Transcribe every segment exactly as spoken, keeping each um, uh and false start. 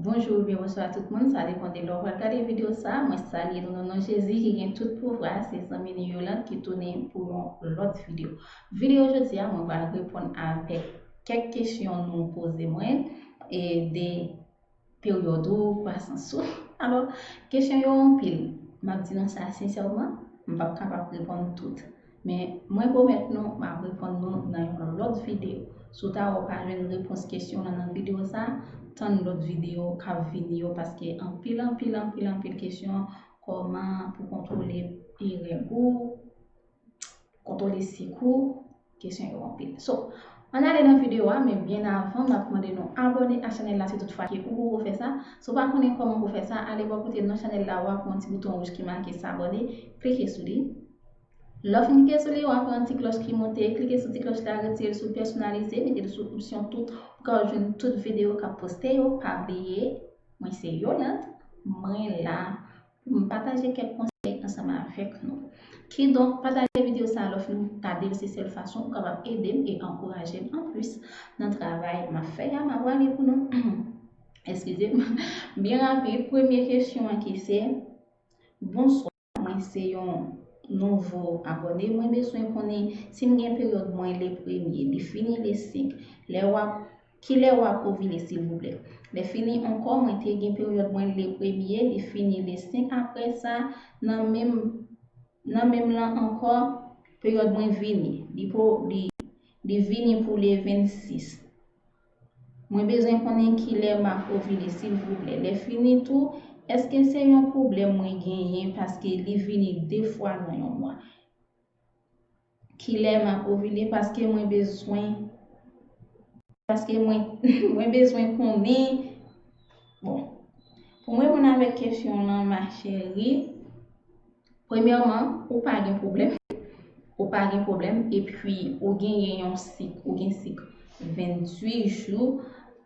Bonjou oubyen bonswa tout moun, sa depann de lè w pral gade videyo sa a. Mwen salye nou nan non Jezi ki gen tout pouvwa. Se zanmi nou Yolande ki tounen pou yon lòt videyo. Videyo jodi a, mwen pral reponn avèk kèk kesyon nou poze mwen e de peryòd ou, kwasans ou. Alò, kesyon yo anpil. M ap di nou sa sensèman, m p ap kapab reponn tout. Men, mwen pwomèt nou, m ap reponn nou nan yon lòt videyo. Si w ta wè w pa jwenn repons kesyon w lan nan videyo sa a, tann lòt videyo k ap vini yo, paske anpil, anpil, anpil, anpil kesyon, kòman pou kontwole règ ou, kontwole sik ou, kesyon yo anpil. So, ann ale nan videyo a, men byen avan, m ap mande nou abòne a chanèl la si tout fwa ke ou poko fè sa. Si w pa konnen kòman pou fè sa, ale bò kote non chanèl la, w ap wè yon ti bouton wouj ki make s'abonner, klike sou li. Lè w fin klike sou li, w ap wè yon ti klòch ki monte, klike sou ti klòch la, retire l sou pèsonalize, mete l sou opsyon tout, pou ka w jwenn tout videyo k ap poste yo. Pa bliye, mwen se Yolande, mwen la pou m pataje kèk konsèy ansanm avèk nou. Kidonk, pataje videyo sa a lè w fin gade l, se sèl fason ou kapab ede m e ankouraje m anplis nan travay m ap fè a. M ap rale pou nou. Eskize m. Byen rapid, premye kesyon an ki se, bonswa, mwen se yon nouvo abòne. Mwen bezwen konnen si m gen peryòd mwen le premye, li fini le senk. Lè w ap Kilè w ap ovile, silvouplè? Lè fini ankò, mwen te gen peryòd mwen le premye, li fini le senk. Apre sa, nan menm, nan menm lan ankò, peryòd mwen vini. Li po, li, li vini pou le vennsis. Mwen bezwen konnen kilè m ap ovile, silvouplè. Lè fini tou, èske se yon pwoblèm mwen genyen paske li vini de fwa nan yon mwa? Kilè m ap ovile? Paske mwen bezwen, paske mwen, mwen bezwen konnen. Bon, pou mwen reponn avèk kesyon w lan, ma chérie, premyèman, ou pa gen pwoblèm. Ou pa gen pwoblèm, epi ou genyen yon sik, ou gen sik venntuit jou,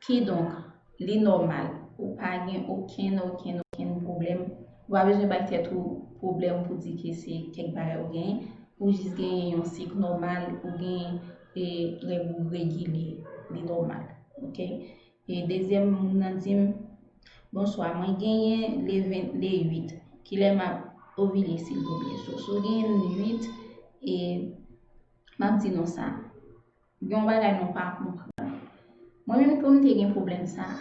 kidonk, li nòmal. Ou pa gen okenn, okenn, okenn pwoblèm. Ou pa bezwen bay tèt ou pwoblèm pou di ke se kèk bagay ou genyen. Ou jis genyen yon sik nòmal, ou gen, e, règ ou regilye, li nòmal. Oke? E dezyèm moun nan di m, bonswa, mwen genyen le ven, le uit. Kilè m ap ovile, silvouplè? So, si w genyen uit, e, m ap di nou sa. Gen yon bagay nou pa konprann. Mwen menm tou, m te gen pwoblèm sa a.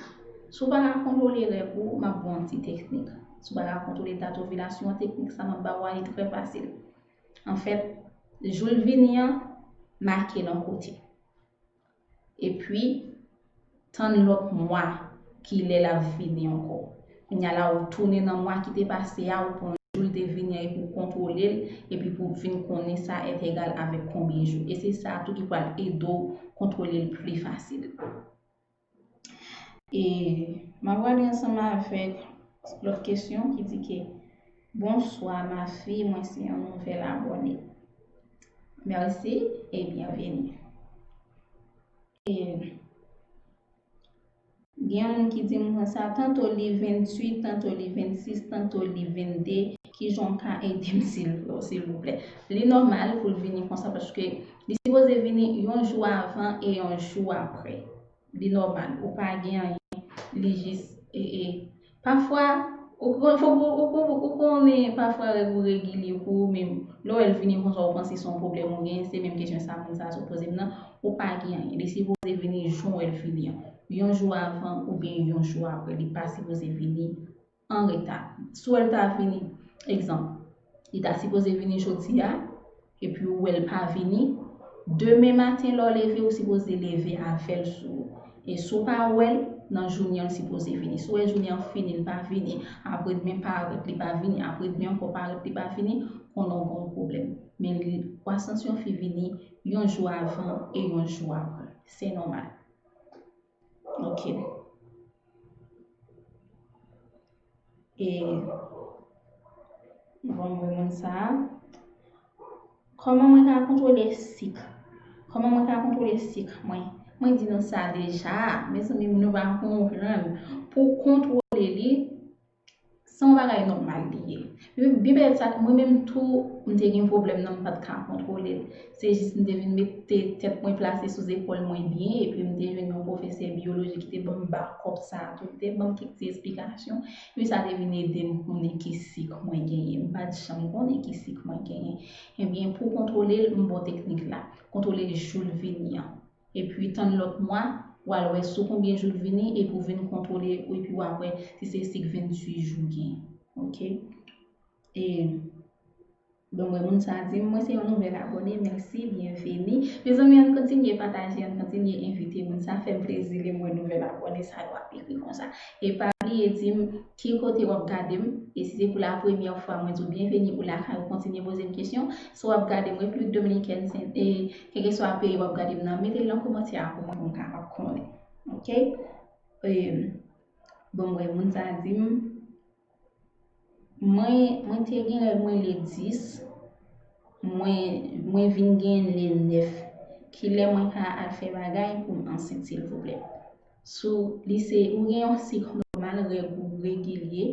Si w pa ka kontwole règ ou, m ap ba w yon ti teknik. Si w pa ka kontwole dat ovilasyon an, teknik sa a, m ap ba w li trè fasil. Anfèt, jou l vini an, make l yon kote. Epi, tann lòt mwa, kilè l ap vini ankò. Kounye a la, ou tounen nan mwa ki te pase a, ou pran jou l te vini an epi w kontwole l, epi pou w vin konnen sa ètegal avèk konbyen jou. E se sa tou ki pral ede w kontwole l pli fasil. E m ap gade ansanm avèk lòt kesyon ki di ke, bonswa, ma fille, mwen se yon nouvèl abòne. Merci et bienvenue. E gen yon moun ki di m konsa, tanto li venntuit, tanto li vennsis, tanto li vennde, kijan w ka ede m, silvouplè? Li nòmal pou l vini konsa, paske li sipoze vini yon jou avan e yon jou apre. Li nòmal, ou pa gen anyen, li jis, e, e, pafwa, ou, ou, ou, ou, ou konnen pafwa règ ou regilye pou ou menm. Lè w wè l vini konsa, ou panse se yon pwoblèm ou genyen, se menm kesyon sa moun sa a sot poze m nan, ou pa gen anyen. Li sipoze vini jan w wè l vini an. Yon jou avan oubyen yon jou apre. Li pa sipoze vini an reta. Si w wè l ta vini, egzanp, li ta sipoze vini jodi a, epi ou wè l pa vini, demen maten lè w leve, ou sipoze leve avè l sou ou. E si w pa wè l, nan jounen an, l sipoze vini. Si w wè jounen an fini, l pa vini, apre demen parèt, li pa vini, apre demen ankò parèt, li pa vini, konnen w gen yon pwoblèm. Men li, kwasans yon fi vini yon jou avan e yon jou apre. Se nòmal. Ok. E, bon, mwen moun sa a. Kòman mwen ka kontwole sik? Kòman mwen ka kontwole sik mwen? Mwen di nou sa deja, mezanmi, nou pa konprann. Pou kontwole li, Se yon bagay nòmal li ye. Byen, byen petèt sa, mwen menm tou, m te gen pwoblèm nan, m pa t ka kontwole l. Se jis m te vin mete tèt mwen plase sou zepòl mwen byen, epi m te jwenn yon pwofesè biyoloji ki te ban m bakòp sa a tou, ki te ban m kèk ti esplikasyon, epi sa te vin ede m konnen ki sik mwen genyen. M pa t janm konnen ki sik mwen genyen. Ebyen, pou kontwole l, m ba w teknik la. Kontwole l jou l vini an. Epi tann lòt mwa, w al wè sou konbyen jou l vini, epi w vin kontwole, epi w ap wè si se sik venntuit jou w gen. Oke? E, bon, mwen, moun sa di m, mwen se yon nouvèl abòne, mèsi, byenveni. Mezanmi, ann kontinye pataje, ann kontinye envite moun sa, fè m plezi lè m wè nouvèl abòne sa yo ap ekri konsa. E pa bliye di m ki kote w ap gade m, e si se pou la premyè fwa, mwen di w byenveni ou lakay ou, kontinye poze m kesyon. Si w ap gade m Repiblik Dominikèn, Sen- e kèlkeswa peyi w ap gade m nan, mete l nan kòmantè a pou mwen, pou m kapab konnen. Oke? E, bon, mwen, moun sa di m, mwen, mwen te gen règ mwen le dis, mwen, mwen vin gen le nèf. Kilè mwen ka al fè bagay pou m ansent, silvouplè? Sou, li se, ou gen yon sik nòmal, règ ou regilye,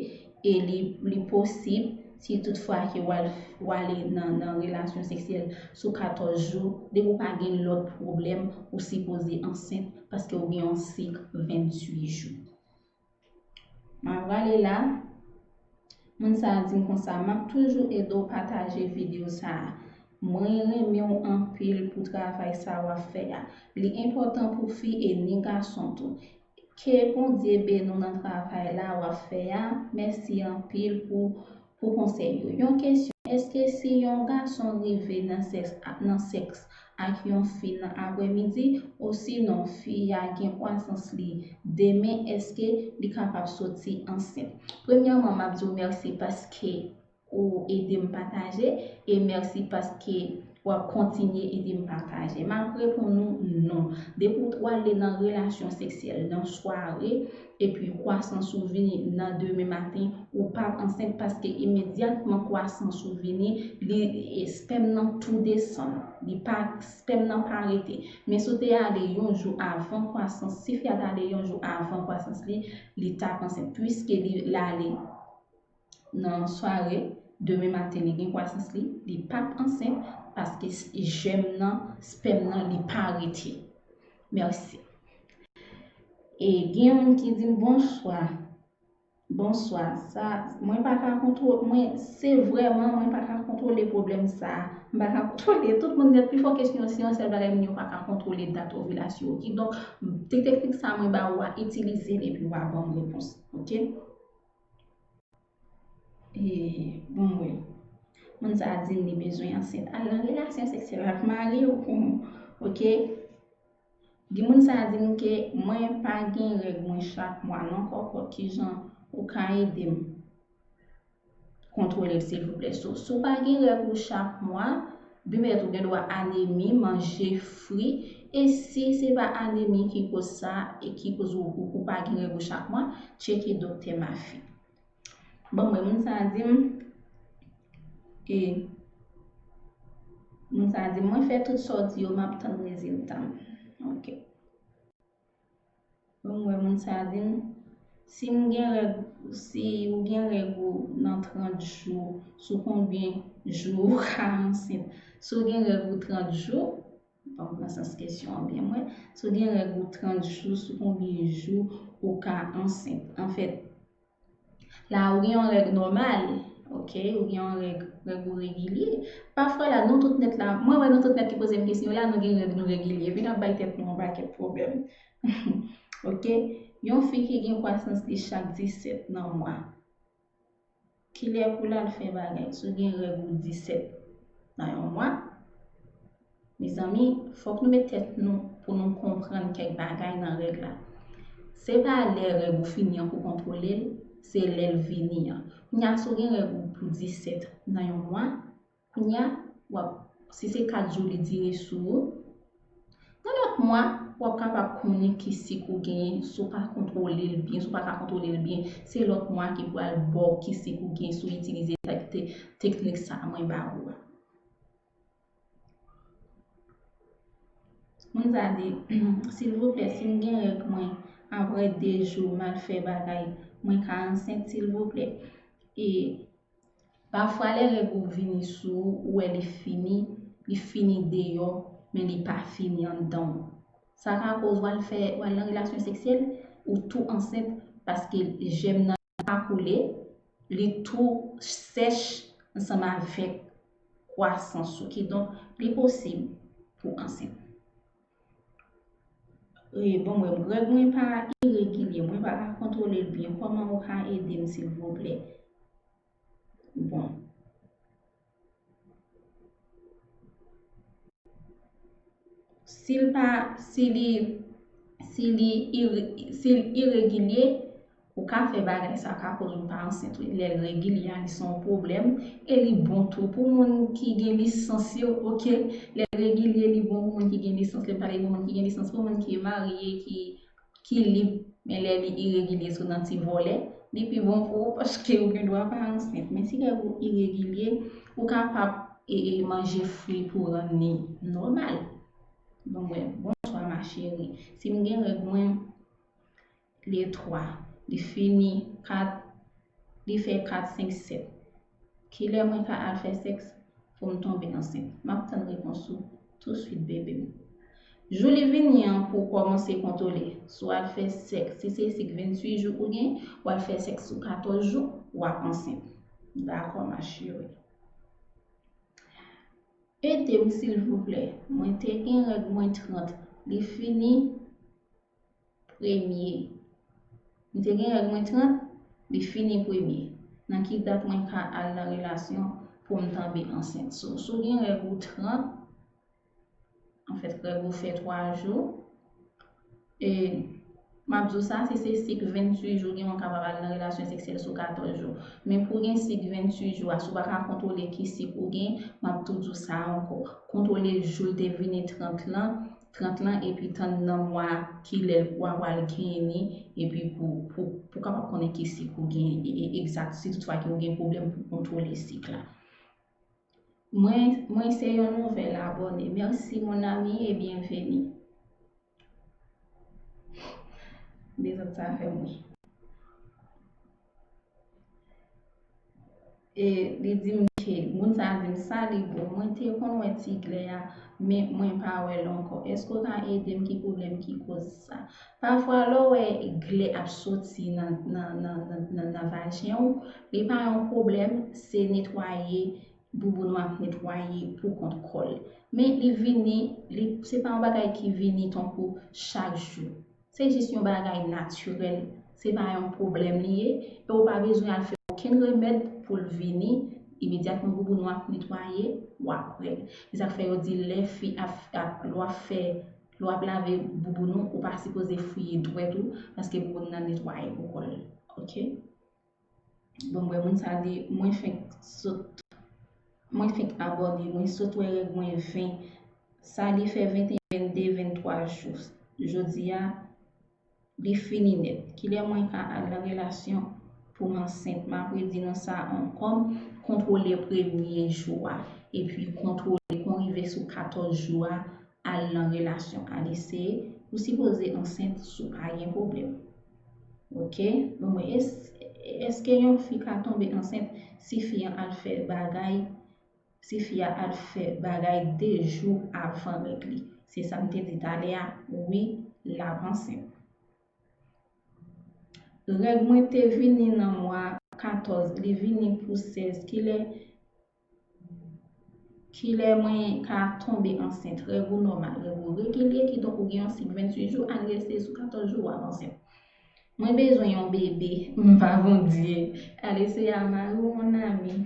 e li, li posib, si toutfwa ke w al, w ale nan, nan relasyon seksyèl sou katòz jou, depi w pa gen lòt pwoblèm, ou sipoze ansent, paske ou gen yon sik venntuit jou. Mwen prale la. Moun sa a di m konsa, m ap toujou ede w pataje videyo sa a. Mwen renmen w anpil pou travay sa w ap fè a. Li enpòtan pou fi e ni gason tou. Ke Bondye beni w nan travay la w ap fè a. Mèsi anpil pou, pou konsèy yo. Yon kesyon, èske si yon gason rive nan sèks, nan sèks ak yon fi nan aprèmidi, osinon fi a gen kwasans li demen, èske li kapab soti ansent? Premyèman, m ap di w mèsi paske ou ede m pataje, e mèsi paske w ap kontinye ede m pataje. M ap reponn ou non. Depi w ale nan relasyon seksyèl, nan sware, epi kwasans ou vini nan demen maten, ou p ap ansent paske imedyatman kwasans ou vini, li, e, spèm nan tou desann. Li pa, spèm nan pa rete. Men si w te ale yon jou avan kwasans, si fi a t ale yon jou avan kwasans li, li t ap ansent. Piske li, l ale nan sware, demen maten li gen kwasans li, li p ap ansent paske s- jèm nan, spèm nan, li pa rete. Mèsi. E gen yon moun ki di m, "Bonswa." Bonswa. Sa, mwen pa ka kontwo-, mwen, se vrèman, mwen pa ka kontwole pwoblèm sa a. M pa ka kontwole. Tout moun nèt, pifò kesyon, se yon sèl bagay, moun yo pa ka kontwole dat ovilasyon yo. Kidonk, ti teknik sa a mwen ba ou a, itilize l epi w a ban m repons. Oke? E, bon, wi. Moun sa a di m li bezwen ansent. Al nan relasyon seksyèl ak mari w, oke? Di moun sa a di m ke mwen pa gen règ mwen chak mwa non, kòkòt, kijan ou ka ede m kontwole l, silvouplè? So, si w pa gen règ ou chak mwa, byen petèt ou gen dwa anemi, manje fri, e si se pa anemi ki koz sa, e ki koz ou, ou, ou pa gen règ ou chak mwa, tcheke doktè mafi. Bon, mwen, moun sa a di m, e, moun sa a di m, mwen fè tout sa w di yo, m ap tann rezilta m. Oke. Bon, mwen, moun sa a di m, si m gen règ, si ou gen règ ou nan trant jou, sou konbyen jou ou ka ansent? Si w gen règ ou trant jou, bon, nan sans kesyon an byen, mwen, si w gen règ ou trant jou, sou konbyen jou ou ka ansent? Anfèt, la, ou gen yon règ nòmal, oke, ou gen yon règ, règ ou regilye. Pafwa la, nou tout nèt la, mwen wè nou tout nèt ki poze m kesyon la, nou gen règ nou regilye. Epi n ap bay tèt nou yon pakèt pwoblèm. Oke? Yon fi ki gen kwasans li chak disèt nan mwa. Kilè pou l al fè bagay? Si w gen règ ou disèt nan yon mwa, mezanmi, fòk nou met tèt nou pou nou konprann kèk bagay nan règ la. Se pa lè règ ou fini an pou kontwole l, se lè l vini an. Kounye a, si w gen règ ou pou disèt nan yon mwa, kounye a, w ap, si se kat jou li dire sou ou, nan lòt mwa, w ap kapab konnen ki sik ou genyen, si w pa kontwole l byen, si w pa ka kontwole l byen, se lòt mwa ki pral ba w ki sik ou genyen, si w itilize tek-, te-, teknik sa a mwen ba ou a. Moun sa di, "Silvouplè, si m gen règ mwen, apre de jou m al fè bagay, mwen ka ansent, silvouplè?" E pafwa lè règ ou vini sou ou, ou wè li fini, li fini deyò, men li pa fini anndan w. Sa ka koz w al fè, w al nan relasyon seksyèl, ou tou ansent paske jèm nan pa koule, li tou sèch ansanm avèk kwasans ou. Kidonk, li posib pou ansent. E, bon, mwen, règ mwen pa iregilye, mwen pa ka kontwole l byen. Kòman ou ka ede m, silvouplè? Bon. Si l pa, si li, si li ire-, si l iregilye, ou ka fè bagay sa ka koz ou pa ansent, wi. Lè l regilye a, li se yon pwoblèm. E li bon tou pou moun ki gen lisans yo, oke? Lè l regilye, li bon pou moun ki gen lisans. Lè m pale de moun ki gen lisans, pou moun ki marye, ki, ki lib, men lè li iregilye, se nan ti vòlè, li pi bon pou ou, paske ou gen dwa pa ansent. Men si règ ou iregilye, ou kapab, e, e, manje fwi pou rann li nòmal. Bon, mwen, bonswa, ma chérie. Si m gen règ mwen, le twa, li fini kat, li fè kat, senk, sèt. Kilè mwen ka al fè sèks pou m tonbe ansent? M ap tann repons ou touswit, bebe m. Jou li vini an pou w kòmanse kontwole. Si w al fè sèks, si se sik ventuit jou ou gen, w al fè sèks sou katòz jou, w ap ansent. Dakò, ma chérie. Ede m, silvouplè. Mwen te gen règ mwen trant. Li fini premye. M te gen règ mwen trant, li fini premye. Nan ki dat mwen ka al nan relasyon pou m tonbe ansent? So, si w gen règ ou trant, anfèt, règ ou fè twa jou, e m ap di w sa, si se sik ventuit jou, gen moun kapab al nan relasyon seksyèl sou katòz jou. Men pou w gen sik ventuit jou a, si w pa ka kontwole ki sik ou gen, m ap tou di w sa ankò. Kontwole jou l te vini trant lan, trant lan, epi tann nan mwa kilè w a pral genyen li, epi pou, pou, pou kapab konnen ki sik ou gen e, e, egzak, si toutfwa ke w gen pwoblèm pou kontwole sik la. Mwen, mwen se yon nouvèl abòne. Merci, mon ami, et bienvenue. Dezòd sa fè m ri. E li di m ke, moun sa a di m, "Salut, bro, mwen te konn wè ti glè a, men mwen pa wè l ankò. Èske w ka ede m? Ki pwoblèm ki koz sa?" Pafwa, lè w wè glè ap soti nan, nan, nan, nan, nan, nan vajen w, li pa yon pwoblèm, se netwaye, bouboun w ap netwaye pou kont kò l. Men li vini, li, se pa yon bagay ki vini tankou chak jou. Se jis yon bagay natirèl. Se pa yon pwoblèm li ye. E ou pa bezwen al fè okenn remèd pou l vini. Imedyatman bouboun w ap netwaye, w ap wè l. Se sa k fè yo di lè fi ap, ap, lè w ap fè, lè w ap lave bouboun ou, ou pa sipoze fouye dwèt ou, paske bouboun nan netwaye pou kò l. Oke? Bon, mwen, moun sa di, mwen fenk sot, mwen fenk abòne, mwen sot wè règ mwen ven. Sa li fè venteyen, vennde, venntwa jou. Jodi a, li fini nèt. Kilè mwen ka al nan relasyon pou m ansent? M ap redi nou sa ankò, kontwole premye jou a, epi kontwole kon rive sou katòz jou a, al nan relasyon, al eseye. Ou sipoze ansent si w pa gen pwoblèm. Oke? Bon, mwen, es-, èske yon fi ka tonbe ansent si fi an al fè bagay, si fi a al fè bagay de jou avan règ li? Se sa m te di talè a, wi, l ap ansent. Règ mwen te vini nan mwa katòz, li vini pou sèz. Kilè, kilè mwen ka tonbe ansent? Règ ou nòmal, règ ou regilye, kidonk ou gen yon sik ventuit jou, al eseye sou katòz jou, w ap ansent. Mwen bezwen yon bebe, m pa Bondye. Al eseye a mari w, mon ami.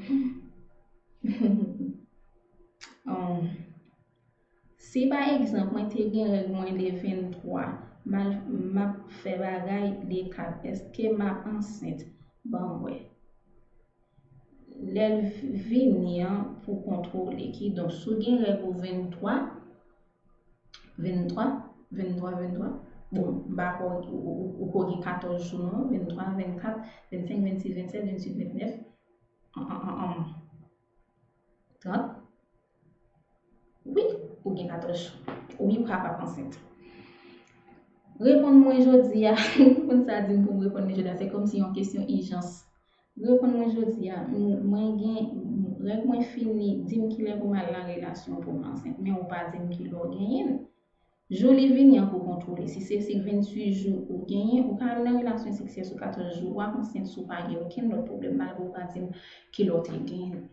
Um, Si pa egzanp mwen te gen règ mwen le venntwa, m al, m ap fè bagay le kat, èske m ap ansent? Ban m wè. Lè l vini an pou kontwole. Kidonk, si w gen règ ou venntwa, venntwa, venntwa, venntwa, bon, m pa kwè ou, ou, ou, ou ko gen katòz jou non, venntwa, vennkat, vennsenk, vennsis, vennsèt, vennwit, vennèf, an, an, an, an, trant. Wi, ou gen katòz jou. Wi, ou kapab ansent. Reponn mwen jodi a. Moun sa di m pou m reponn li jodi a. Se kòmsi yon kesyon ijans. Reponn mwen jodi a, m- mwen gen règ mwen fini, di m kilè pou m al nan relasyon pou m ansent, men ou pa di m kilè w genyen l. Jou li vini an pou kontwole. Si se sik venntuit jou ou genyen, ou ka al nan relasyon seksyèl sou katòz jou, w ap ansent si w pa gen okenn lòt pwoblèm, malgre w pa di m kilè w te genyen l.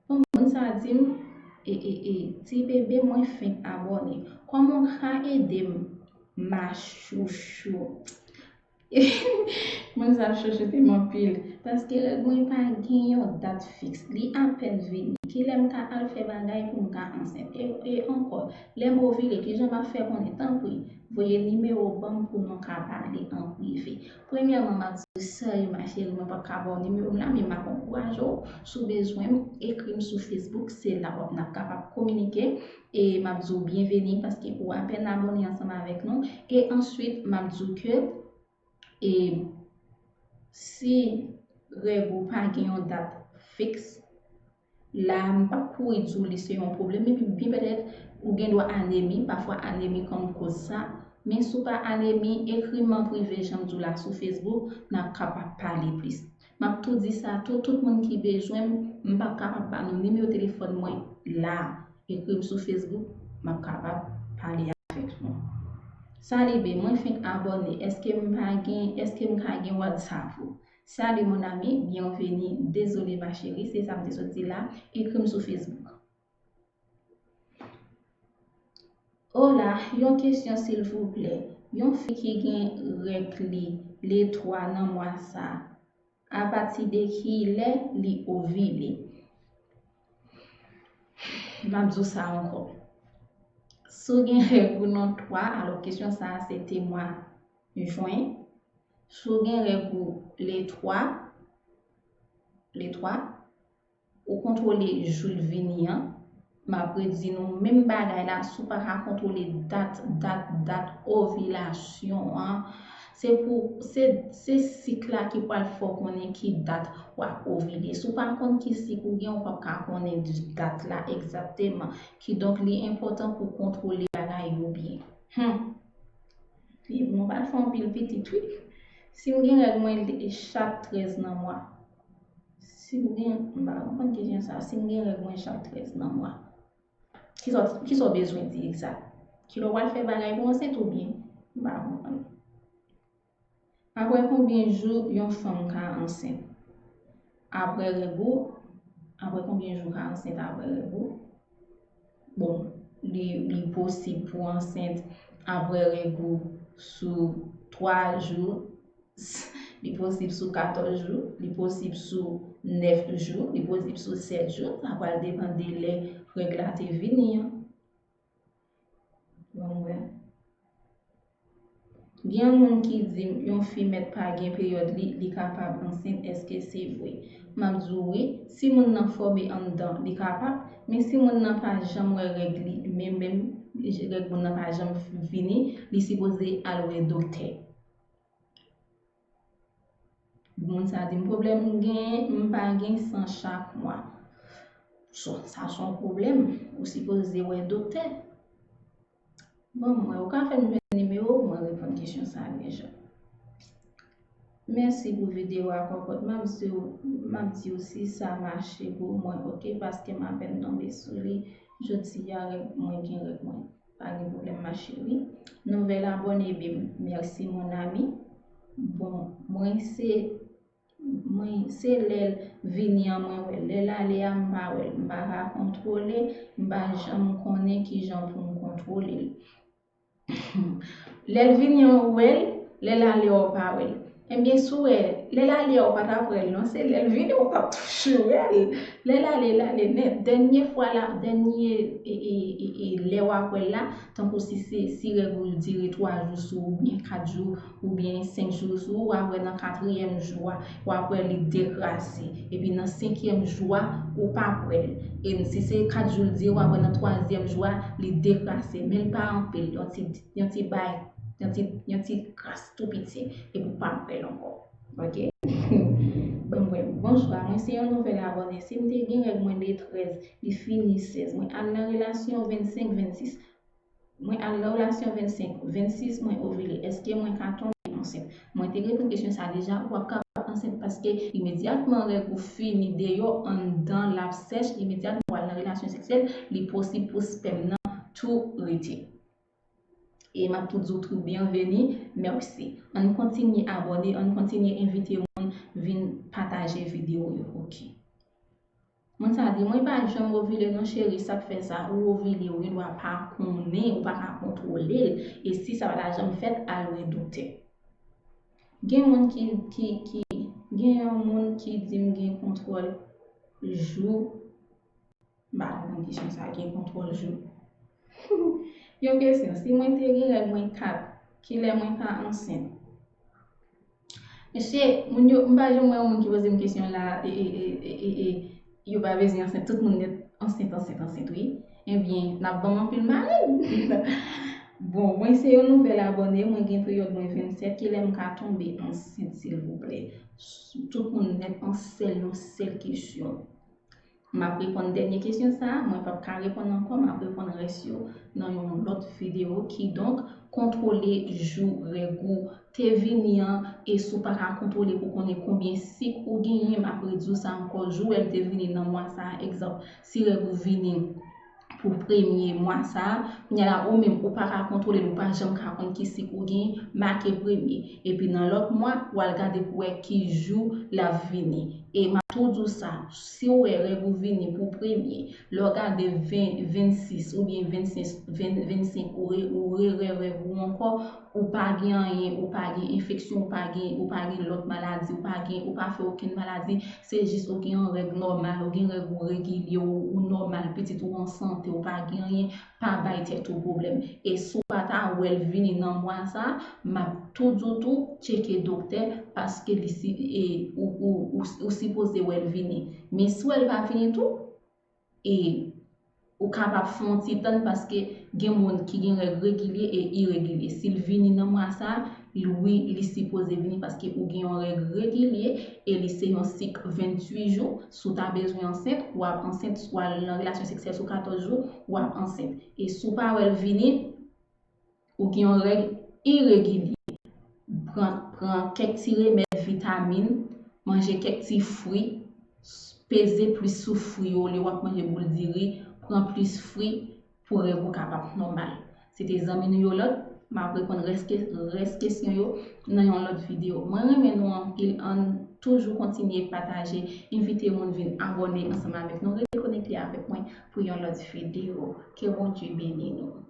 Bon, moun sa di m, e, e, e, ti bebe, mwen fenk abòne. Kòman w ka ede m, ma chouchou? Moun sa chouchoute m anpil, paske règ mwen pa gen yon dat fiks. Li apèn vini. Kilè m ka al fè bagay pou m ka ansent? E, e ankò, lè m ovile, kijan m ap fè konnen? Tanpri, voye nimewo w ban m pou nou ka pale an prive. Premyèman, m ap di w, sèryè, ma chérie, mwen p ap ka ba w nimewo m la, men m ap ankouraje w. Si w bezwen m, ekri m sou Facebook, se la w ap, n ap kapab kominike. E m ap di w byenveni paske ou apèn abòne ansanm avèk nou. E answit, m ap di w ke, e, si règ ou pa gen yon dat fiks, la, m p ap kouri di w li se yon pwoblèm, epi byen petèt, ou gen dwa anemi, pafwa anemi konn koz sa, men si w pa anemi, ekri m an prive, jan m di w la sou Facebook, n ap kapab pale plis. M ap tou di sa tou, tout moun ki bezwen m, m p ap kapab ba nou nimewo telefòn mwen la, ekri m sou Facebook, m ap kapab pale avèk nou. Salibe, mwen fenk abòne, èske m pa gen, èske m ka gen WhatsApp ou? Salut mon ami, bienvenue. Désolé ma chérie, se sa m te sot di la. Ekri m sou Facebook. Hola, yon kesyon silvouplè. Yon fi ki gen règ li le twa nan mwa sa, apati de ki lè li ovile? M ap di w sa ankò. Si w gen règ ou nan twa, alò kesyon sa a se te mwa jen. Si w gen règ ou le twa, le twa, ou kontwole jou l vini an, m ap redi nou menm bagay la, si w pa ka kontwole dat, dat, dat ovilasyon an, se pou, se, se sik la ki pral fè w konnen ki dat w ap ovile. Si w pa konn ki sik ou gen, ou p ap ka konnen dat la egzakteman. Kidonk, li enpòtan pou w kontwole bagay yo byen. Hmm. Li, nou pral fè anpil pitit, wi. Si m gen règ mwen li, chak trèz nan mwa. Si m gen, m pa konprann kesyon sa. Si m gen règ mwen chak trèz nan mwa. Kisa, kisa w bezwen di egzak? Kilè w pral fè bagay pou ansent oubyen? M pa konprann. Apre konbyen jou yon fanm ka ansent? Apre règ ou, apre konbyen jou ka ansent apre règ ou? Bon, li, li posib pou ansent apre règ ou sou twa jou, li posib sou katòz jou, li posib sou nèf jou, li posib sou sèt jou, sa pral depann de lè règ la te vini an. Bon, mwen. Gen moun ki di m yon fi mèt pa gen peryòd li, li kapab ansent, èske se vre? M ap di w wi, si moun nan fòme anndan, li kapab, men si moun nan pa janm wè règ li, men menm règ moun nan pa janm vini, li sipoze al wè doktè. Moun sa di m pwoblèm m genyen, m pa gen san chak mwa. So, sa se yon pwoblèm, ou sipoze wè doktè. Bon, mwen, ou ka fè m jwenn nimewo w, mwen reponn kesyon sa deja. Mèsi pou videyo a, kòkòt. M ap di w, m ap di w si sa mache pou mwen, oke, paske m apèn tonbe sou li. Jodi a, règ mwen gen règ mwen. Pa gen pwoblèm, ma chérie. Nouvèl abòne, baby. Mèsi, mon ami. Bon, mwen se, mwen se lè l vini an mwen wè l. Lè l ale a, m pa wè l. M pa ka kontwole, m pa janm konnen kijan pou m kontwole l. Lè l vini an, ou wè l, lè l ale a, ou pa wè l. Ebyen, si w wè, lè l ale a, ou pa t ap wè l, non, se lè l vini, ou t ap toujou wè l. Lè l ale, l ale nèt. Dènye fwa la, dènye, e, e, e, e, lè w ap wè l la, tankou si se, si règ ou dire twa jou sou ou, oubyen kat jou, oubyen senk jou sou ou, w ap wè nan katriyèm jou a, w ap wè li dekrase. Epi nan senkyèm jou a, ou p ap wè l. E si se kat jou l dire, w ap wè nan twazyèm jou a, li dekrase. Men l pa anpil, yon ti, yon ti bay, yon ti, yon ti kras tou piti, epi w p ap wè l ankò. Oke? Bon, mwen, bonswa, mwen se yon nouvèl abòne. Si m te gen règ mwen le trèz, li fini sèz, mwen al nan relasyon vennsenk, vennsis. Mwen al nan relasyon vennsenk, vennsis mwen ovile. Èske mwen ka tonbe ansent? Mwen te reponn kesyon sa deja, w ap kapab ansent, paske imedyatman règ ou fini deyò, anndan l ap sèch, imedyatman w al nan relasyon seksyèl, li posib pou spèm nan tou rete. E m ap tou di w tou byenveni, mèsi. Ann kontinye abòne, ann kontinye envite moun vin pataje videyo yo, oke. Moun sa di, mwen pa janm ovile non cheri, sa k fè sa? Ou ovile wi, w pa konnen, ou pa ka kontwole l. E si sa pa ta janm fèt, al wè doktè. Gen moun ki, ki, ki, gen yon moun ki di m gen kontwòl jou. M pa konprann kesyon sa, gen kontwòl jou. Yon kesyon, si mwen te gen règ mwen kat, kilè mwen ka ansent? Mesye, moun yo, m pa janm wè yon moun ki poze m kesyon la, e, e, e, e, e, e, yo pa bezwen ansent, tout moun nèt ansent, ansent, ansent, wi. Ebyen, n ap ban m anpil malèz. Bon, mwen se yon nouvèl abòne, mwen gen peryòd mwen vennsèt, kilè m ka tonbe ansent, silvouplè? Tout moun nèt an sèl, yon sèl kesyon. M ap reponn dènye kesyon sa a, mwen p ap ka reponn ankò, m ap reponn rès yo nan yon lòt videyo. Kidonk, kontwole jou règ ou te vini an, e si w pa ka kontwole pou konnen konbyen sik ou genyen, m ap redi w sa ankò, jou règ te vini nan mwa sa a, egzanp, si règ ou vini pou premye mwa sa a, kounye a la, ou menm, ou pa ka kontwole l, ou pa janm ka konn ki sik ou genyen, make premye. Epi nan lòt mwa, w al gade pou wè ki jou l ap vini. E m ap tou di w sa, si w wè règ ou vini pou premye, lè w gade ven, vennsis oubyen vennsenk, ven, vennsenk, ou re, ou re, re, règ ou ankò, ou pa gen anyen, ou pa gen enfeksyon, ou pa gen, ou pa gen lòt maladi, ou pa gen, ou pa fè okenn maladi, se jis ou gen yon règ nòmal, ou gen règ ou regilye, ou, ou nòmal, pitit ou an sante, ou pa gen anyen, pa bay tèt ou pwoblèm. E si w pa ta wè l vini nan mwa sa a, m ap tou di w tou, tcheke doktè, paske li si, e, ou, ou, ou, ou sipoze wè l vini. Men si w wè l pa vini tou, e ou kapab fè yon ti tann, paske gen moun ki gen règ regilye e iregilye. Si l vini nan mwa sa a, l, wi, li sipoze vini, paske ou gen yon règ regilye e li se yon sik venntuit jou. Si w ta bezwen ansent, w ap ansent, si w al nan relasyon seksyèl sou katòz jou, w ap ansent. E si w pa wè l vini, ou gen yon règ iregilye. Pran, pran kèk ti remèd vitamin, manje kèk ti fwi, peze plis sou fwi yo, olye w ap manje boul diri, pran plis fwi pou règ ou kapab nòmal. Se te zanmi nou Yolande, m ap reponn rès ke-, rès kesyon yo nan yon lòt videyo. Mwen renmen nou anpil, ann toujou kontinye pataje, envite moun vin abòne ansanm avèk nou, rete konekte avèk mwen pou yon lòt videyo. Ke Bondye beni nou.